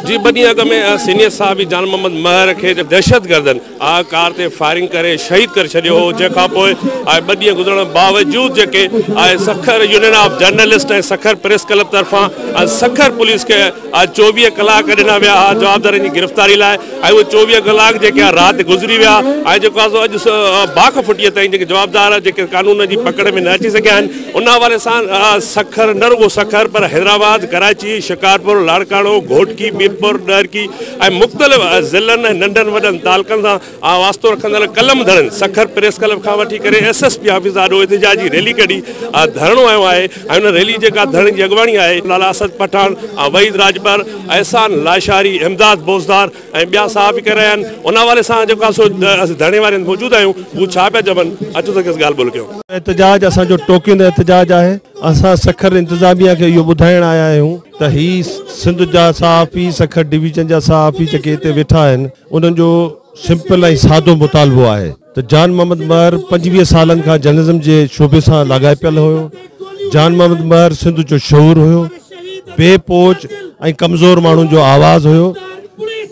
جي ٻه ڏينهن اڳ ۾ سينيئر صحافي جان محمد مهر کي دهشتگردن ڪار تي فائرنگ ڪري شهيد ڪري ڇڏيو هو، جنهن کان پوء ٻه ڏينهن گذرڻ باوجود جيڪي Sukkur union of journalist ۽ Sukkur press club طرفان سکر پوليس کي 24 ڪلاڪ ڏنا ويا هئا جوابدارن جي گرفتاري لاء ۽ اهي 24 ڪلاڪ جيڪي رات گذري ويا ۽ جيڪو آهي سو اڄ باک ڦٽيء تائين جيڪي جوابدار جيڪي قانون جي پڪڙ ۾ نه اچي سگهيا آهن. ان حوالي سان سکر نه رڳو سکر پر حيدرآباد، ڪراچي، شڪارپور، لاڙڪاڻو، گهوٽڪي، ميرپور، ڏهرڪي ۽ مختلف ضلعن ۽ ننڍن وڏن تعلقن سان واسطو رکندڙ قلم ڌڻين سکر پريس ڪلب کان وٺي ڪري ايس ايس پي آفيس آڏو احتجاجي ريلي ڪڍي ڌرڻو هنيو آهي ۽ ان ريلي جيڪا ڌرڻي جي اڳواڻي آهي لالا اسد پٺاڻ، وحيد راڄپر، احسان لاشاري، امداد بوزدار ۽ ٻيا صحافي ڪري رهيا آهن. ان حوالي سان جيڪو آهي سو اسين ڌرڻي واري هنڌ موجود آهيون، هو ڇا پيا چون، اچو ته کيس ڳالهه ٻولهه ڪيون. احتجاج اسان جو ٽوڪن احتجاج آهي. اسان سکر انتظاميا کي اهو ٻڌائڻ آيا آهيون ته هي سنڌ جا صحافي، سکر ڊويزن جا صحافي جيڪي هتي ويٺا آهن انهن جو سمپل ۽ سادو مطالبو آهي ته جان محمد مهر 25 سالن کان جرنلزم جي شعبي سان لاڳاپيل هيو. جان محمد مهر سنڌ جو شعور هيو، بي پهچ ۽ ڪمزور ماڻهن جو آواز هيو.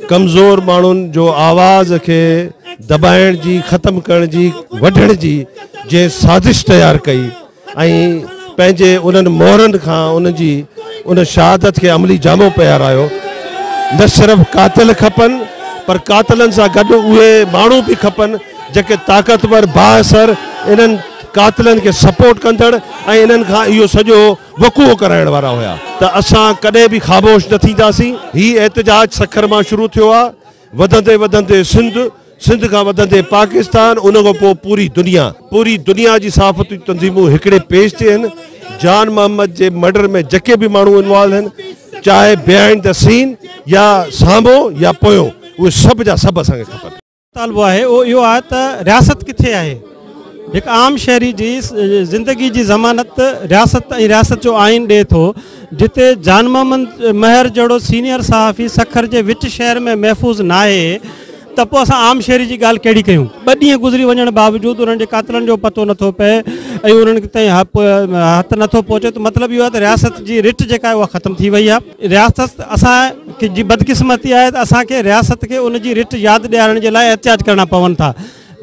ڪمزور ماڻهن جو آواز کي دٻائڻ جي، ختم ڪرڻ جي، وڍڻ جي جنهن سازش تيار ڪئي ۽ پنهنجي انهن مهرن کان انهن جي ان شهادت کي عملي جامو پهرايو. نه صرف قاتل کپن پر قاتلن سان گڏ اهي ماڻهو به کپن جيڪي طاقتور، بااثر، انهن قاتلن کي سپورٽ ڪندڙ ۽ انهن کان اهو سڄو وقوعو ڪرائڻ وارا هيا ته اسان ڪڏهن به خاموش نه ٿينداسين. هي احتجاج سکر مان شروع ٿيو آهي، وڌندي وڌندي سنڌ، سنڌ کان وڌندي پاڪستان، ان کان پوء پوري دنيا، پوري دنيا جي صحافتي تنظيمون هڪڙي پيج تي آهن. جان محمد جي مرڊر ۾ جيڪي به ماڻهو انوالو آهن، چاهي بيهائنڊ the سين يا سامهون يا پويون، اهي سڀ جا سڀ اسان کي کپن. مطالبو آهي اهو اهو آهي ته رياست ڪٿي آهي؟ هڪ عام شهري جي زندگي جي ضمانت رياست ۽ رياست جو آئين ڏئي ٿو، جتي جان محمد مهر جهڙو سينيئر صحافي سکر جي وچ شهر ۾ محفوظ ناهي ته پوء اسان عام شهري جي ڳالهه ڪهڙي ڪيون؟ ٻه ڏينهن گذري وڃڻ باوجود انهن جي قاتلن جو پتو نٿو پئي ۽ انهن تائين هٿ نٿو پهچي ته مطلب اهو آهي ته رياست جي رٽ جيڪا آهي اها ختم ٿي وئي آهي. رياست اسان جي بدقسمتي آهي ته اسان کي رياست کي ان جي رٽ ياد ڏيارڻ جي لاء احتجاج ڪرڻا پون ٿا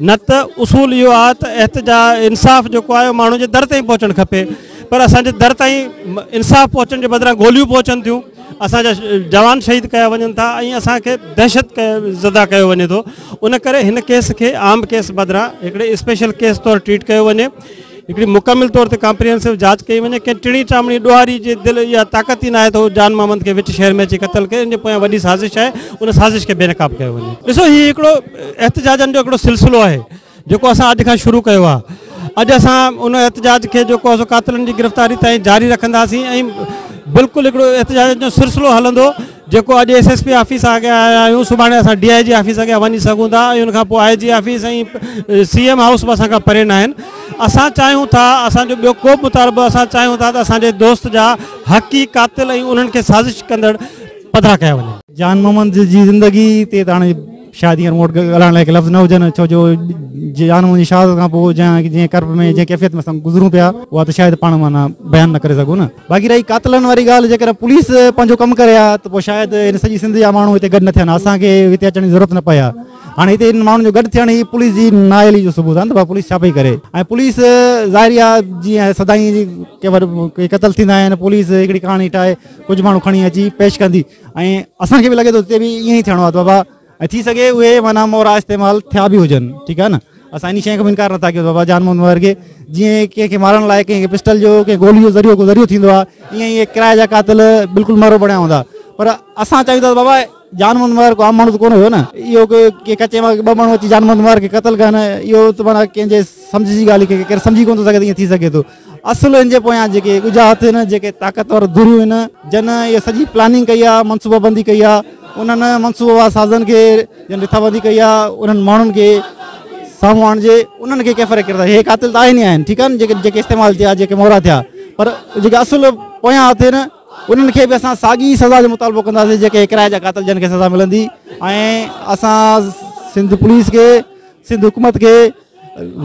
نه ته اصول اهو آهي ته احتجاج انصاف جيڪو آهي ماڻهو جي در تائين پهچڻ کپي پر اسان جي در تائين انصاف پهچڻ جي بدران گوليون پهچن ٿيون، اسان جا جوان شهيد ڪيا وڃن ٿا ۽ اسان کي دهشت زده ڪيو وڃي ٿو. ان ڪري هن ڪيس کي عام ڪيس بدران هڪڙي اسپيشل ڪيس طور ٽريٽ ڪيو وڃي. هڪڙي مڪمل طور تي ڪامپريهنسو جاچ ڪئي وڃي، ڪنهن ٽڻي ٽامڻي ڏوهاري جي دل اها طاقت ئي ناهي ته هو جان محمد کي وچ شهر ۾ اچي قتل ڪري، ان جي پويان وڏي سازش آهي، ان سازش کي بي نقاب ڪيو وڃي. ڏسو هي هڪڙو احتجاجن جو هڪڙو سلسلو آهي جيڪو اسان اڄ کان شروع ڪيو آهي، اڄ اسان ان احتجاج کي جيڪو آهي سو قاتلن جي گرفتاري تائين جاري رکنداسين ۽ بلڪل هڪڙو احتجاجن جو سلسلو هلندو. جيڪو اڄ ايس ايس پي آفيس اڳيان آيا آهيون، سڀاڻي اسان ڊي I جي آفيس اڳيان وڃي سگهون ٿا ۽ ان کان پوء آء جي آفيس ۽ سي ايم هائوس به اسان کان پري ناهن. اسان چاهيون ٿا، اسان جو ٻيو ڪو به مطالبو اسان چاهيون ٿا ته اسان جي دوست جا حقي قاتل ۽ انهن کي سازش ڪندڙ پڌرا ڪيا وڃن. جان محمد جي زندگي تي ته هاڻي شايد هينئر مون وٽ ڳالهائڻ لاء لفظ نه هجن، ڇو جو جان محمد جي شهادت کان پوء جنهن ڪرب ۾ جنهن ڪيفيت ۾ اسان گذرون پيا اها ته شايد پاڻ معنيٰ بيان نه ڪري سگهون نه. باقي رهي قاتلن واري ڳالهه، جيڪڏهن پوليس پنهنجو ڪم ڪري ها ته پوء شايد هن سڄي سنڌ جا ماڻهو هتي گڏ نه ٿين ها، اسان کي هتي اچڻ جي ضرورت نه پئي ها. هاڻي هتي هن ماڻهن جو گڏ ٿيڻ هي پوليس جي نااهلي جو ثبوت آهي نه ته پوليس ڇا پئي ڪري. ۽ پوليس ظاهري آهي جيئن سدائين ڪنهن وٽ ڪي قتل ٿيندا آهن پوليس هڪڙي ڪهاڻي ٺاهي ڪجهه ماڻهو کڻي اچي پيش ڪندي ۽ اسان کي به لڳي ٿو هتي به ائين ئي ٿيڻو آهي ته بابا ۽ ٿي سگهي اهي معنيٰ مورا استعمال ٿيا به هجن ٺيڪ آهي نه اسان انهي شيء کان به انڪار نٿا ڪيون بابا جان محمد مهر کي جيئن ڪنهن کي مارڻ لاء ڪنهن کي پسٽل جو ڪنهن گولي جو ذريعو ڪو ذريعو ٿيندو آهي ائين ئي ڪرائي جا قاتل بلڪل مهرو بڻيا هوندا پر اسان چاهيون ٿا ته بابا جان محمد مهر ڪو عام ماڻهو ته ڪونه هيو نه اهو ڪي ڪچي مان ٻه ماڻهو اچي جان محمد مهر کي قتل ڪن اهو ته معنيٰ ڪنهن جي سمجهه جي ڳالهه ڪي ڪير سمجهي ڪونه ٿو سگهي ته ائين ٿي سگهي ٿو. اصل ان جي پويان جيڪي ڳجها هٿ آهن، جيڪي طاقتور ڌريون آهن، جن اها سڄي پلاننگ ڪئي آهي، منصوبه بندي ڪئي آهي، انهن منصوبه سازن کي جن رٿابندي ڪئي آهي، انهن ماڻهن کي سامهون آڻجي، انهن کي ڪيفر ڪردار، هي قاتل ته آهن ئي آهن، ٺيڪ آهن، جيڪي جيڪي استعمال ٿيا، جيڪي مورا ٿيا، پر جيڪي اصل پويان هٿ آهن، انهن کي به اسان ساڳي سزا جو مطالبو ڪنداسين، جيڪي ڪرائي جا قاتل جن کي سزا ملندي ۽ اسان سنڌ پوليس کي، سنڌ حڪومت کي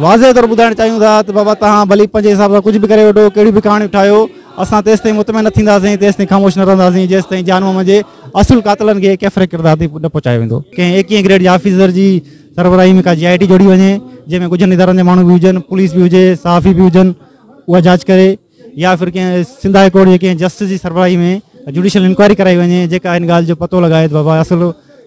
واضح طور ٻڌائڻ چاهيون ٿا ته بابا توهان ڀلي پنهنجي حساب سان ڪجهه به ڪري وٺو، ڪهڙيون به ڪهاڻيون ٺاهيو، اسان تيستائين مطمئن نه ٿينداسين، تيستائين خاموش نه رهنداسين، جيستائين جان محمد جي اصل قاتلن کي ڪيفر ڪردار تي نه پهچايو ويندو. ڪنهن 21 گريڊ جي آفيسر جي سربراهي ۾ ڪا جي آء ٽي جوڙي وڃي، جنهن ۾ ڳجهن ادارن جا ماڻهو به هجن، پوليس به هجي، صحافي به هجن، اها جاچ ڪري، يا ڦر ڪنهن سنڌ هاء ڪورٽ جي ڪنهن جسٽس جي سربراهي ۾ جوڊيشل انڪوائري ڪرائي وڃي، جيڪا هن ڳالهه جو پتو لڳائي ته بابا اصل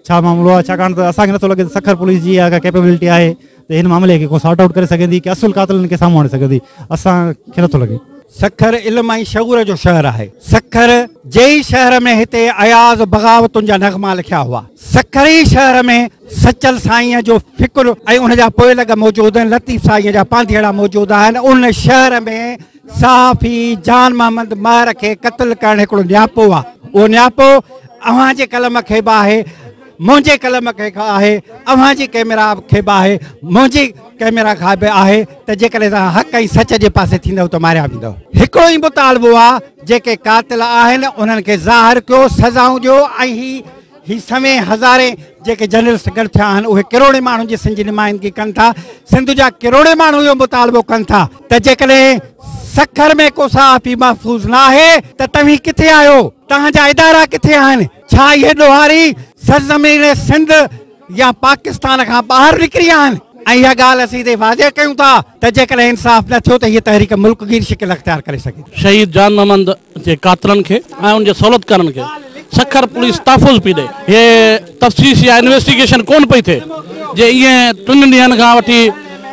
ڇا معاملو آهي. ڇاڪاڻ ته اسان کي نٿو لڳي ته سکر پوليس جي اها ڪا ڪيپيبلٽي آهي ته هن معاملي کي ڪو سارٽ آئوٽ ڪري سگهندي، ڪي اصل قاتلن کي سامهون آڻي سگهندي، اسان کي نٿو لڳي. سکر علم ۽ شعور جو شهر آهي. سکر جي ئي شهر ۾ هتي اياز بغاوتن جا نغما لکيا هئا. سکر ئي شهر ۾ سچل سائينء جو فڪر ۽ ان جا پوئلڳ موجود آهن، لطيف سائينء جا پانڌيئڙا موجود آهن. ان شهر ۾ صحافي جان محمد مهر کي قتل ڪرڻ هڪڙو نياپو آهي. اهو نياپو اوهان جي قلم کي به آهي، منهنجي قلم کي آهي، اوهان جي ڪئميرا کي به آهي، منهنجي ڪئميرا کان به آهي ته جيڪڏهن توهان حق ۽ سچ جي پاسي ٿيندؤ ته ماريا ويندؤ. هڪڙو ئي مطالبو آهي، جيڪي قاتل آهن انهن کي ظاهر ڪيو، سزائون ڏيو ۽ هي سوين هزارين جيڪي جرنلسٽ گڏ ٿيا آهن اهي ڪروڙين ماڻهن جي سنڌ جي نمائندگي ڪن ٿا. سنڌ جا ڪروڙين ماڻهو اهو مطالبو ڪن ٿا ته جيڪڏهن سکر ۾ ڪو صحافي محفوظ نه آهي ته توهين ڪٿي آهيو؟ توهان جا ادارا ڪٿي آهن؟ ڇا اهي ڏوهاري سرزمين سنڌ يا پاڪستان کان ٻاهر نڪري آيا آهن؟ ۽ اها ڳالهه اسين هتي واضح ڪيون ٿا ته جيڪڏهن انصاف نه ٿيو ته هيء تحريڪ ملڪ گير شڪل اختيار ڪري سگهي ٿي. شهيد جان محمد جي قاتلن کي ۽ ان جي سهولتڪارن کي سکر پوليس تحفظ پئي ڏئي. هي تفتيش يا انويسٽيگيشن ڪونه پئي ٿئي، جي ائين ٽن ڏينهن کان وٺي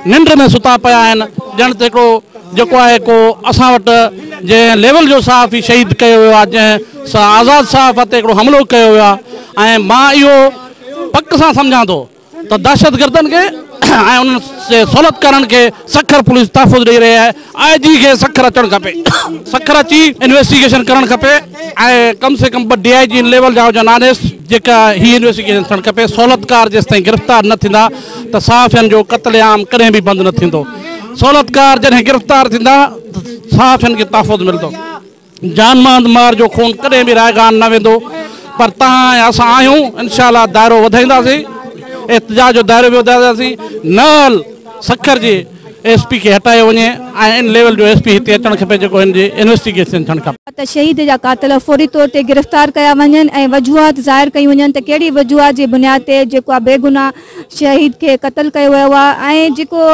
ننڊ ۾ ستا پيا آهن، ڄڻ ته هڪڙو جيڪو آهي ڪو اسان وٽ جنهن ليول جو صحافي شهيد ڪيو ويو آهي، جنهن آزاد صحافت تي هڪڙو حملو ڪيو ويو آهي ۽ مان اهو پڪ سان سمجهان ٿو ته دهشتگردن کي ۽ انهن جي سهولتڪارن کي سکر پوليس تحفظ ڏئي رهي آهي، آء جي کي سکر اچڻ کپي، سکر اچي انويسٽيگيشن ڪرڻ کپي ۽ ڪم سي ڪم 2 ڊي I جي ليول جا هجن آنيسٽ، جيڪا هي انويسٽيگيشن ٿيڻ کپي، سهولتڪار جيستائين گرفتار نه ٿيندا ته صحافين جو قتل عام ڪڏهن به بند نه ٿيندو، سهولتڪار جڏهن گرفتار ٿيندا ته صحافين کي تحفظ ملندو. جان محمد مهر جو خون ڪڏهن به رائيگان نه ويندو، پر توهان ۽ اسان آهيون، انشاء الله دائرو وڌائينداسين، احتجاج جو دائرو به وڌائينداسين، نه سکر جي ايس پي کي هٽايو وڃي ۽ ان ليول جو ايس پي هتي اچڻ کپي جيڪو هن جي انويسٽيگيشن ٿيڻ کپي. ته شهيد جا قاتل فوري طور تي گرفتار ڪيا وڃن ۽ وجوهات ظاهر ڪيون وڃن ته ڪهڙي وجوهات جي بنياد تي جيڪو آهي بيگناهه شهيد کي قتل ڪيو ويو آهي ۽ جيڪو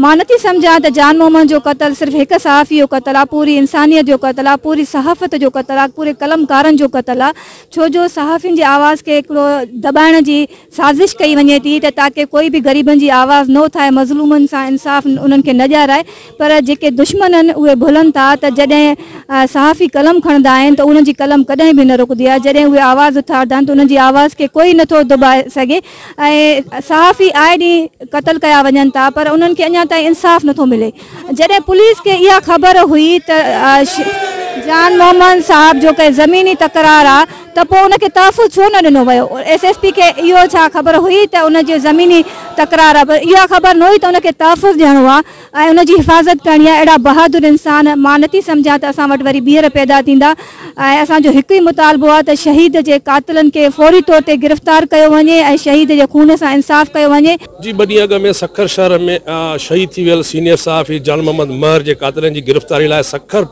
مان نٿي سمجهان ته جان محمد جو قتل صرف هڪ صحافي جو قتل آهي، پوري انسانيت جو قتل آهي، پوري صحافت جو قتل آهي، پوري قلمڪارن جو قتل آهي، ڇو جو صحافين جي آواز کي هڪڙو دٻائڻ جي سازش ڪئي وڃي ٿي ته تاڪه ڪوئي به غريبن جي آواز نه اٿائي، مظلومن سان انصاف انهن کي نه ڏيارائي، پر جيڪي دشمن آهن اهي ڀلن ٿا ته جڏهن صحافي قلم کڻندا آهن ته انهن جي قلم ڪڏهن به نه رڪندي آهي، جڏهن اهي آواز اٿارندا آهن ته انهن جي آواز کي ڪوئي نٿو دٻائي سگهي ۽ صحافي آئي ڏينهن قتل ڪيا وڃن ٿا پر انهن کي اڃا تائين انصاف نٿو ملي، جڏهن پوليس کي اها خبر هئي ته جان محمد صاحب جو ڪنهن زميني تڪرار آ ته پوء ان کي تحفظ ڇو نه ڏنو ويو، ايس ايس پي کي اهو ڇا خبر هئي ته ان جو زميني تڪرار آ پر اها خبر نه هئي ته ان کي تحفظ ڏيڻو آ ۽ ان جي حفاظت ڪرڻي آ، اهڙا بهادر انسان مان نٿي سمجهان ته اسان وٽ وري ٻيهر پيدا ٿيندا ۽ اسان جو هڪ ئي مطالبو آ ته شهيد جي قاتلن کي فوري طور تي گرفتار ڪيو وڃي ۽ شهيد جي خون سان انصاف ڪيو وڃي. جي ٻه ڏينهن اڳ ۾ سکر شهر ۾ شهيد ٿي ويل سينيئر صحافي جان محمد مهر جي قاتلن جي گرفتاري لاء سکر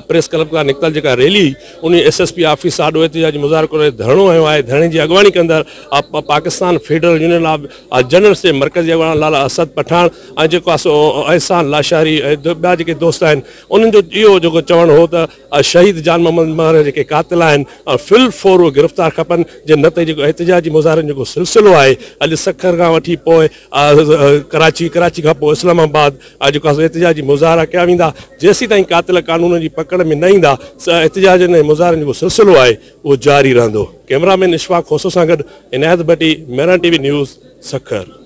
پريس ڪلب کان نڪتل جيڪا ريلي هئي انهي ايس ايس پي آفيس آڏو احتجاجي مظاهرو ڪري ڌرڻو هنيو آهي. ڌرڻي جي اڳواڻي ڪندڙ Pakistan federal union of journalists جي مرڪزي اڳواڻ لالا اسد پٺاڻ ۽ جيڪو آهي سو احسان لاشاري ۽ ٻيا جيڪي دوست آهن انهن جو اهو جيڪو چوڻ هو ته شهيد جان محمد مهر جيڪي قاتل آهن في الفور اهي گرفتار کپن جي نه ته جيڪو احتجاجي مظاهرن جو جيڪو سلسلو آهي اڄ سکر کان وٺي پوء ڪراچي، ڪراچي کان پوء اسلام آباد جيڪو آهي سو احتجاجي مظاهرا ڪيا ويندا، جيسيتائين قاتل قانون جي پڪڙ ۾ نه ايندا احتجاجن ۽ مظاهرن جو جيڪو سلسلو آهي اهو جاري رهندو. ڪئميرا مين اشفاق کوسو سان گڏ Inayat Bhatti, Mehran T V news, Sukkur.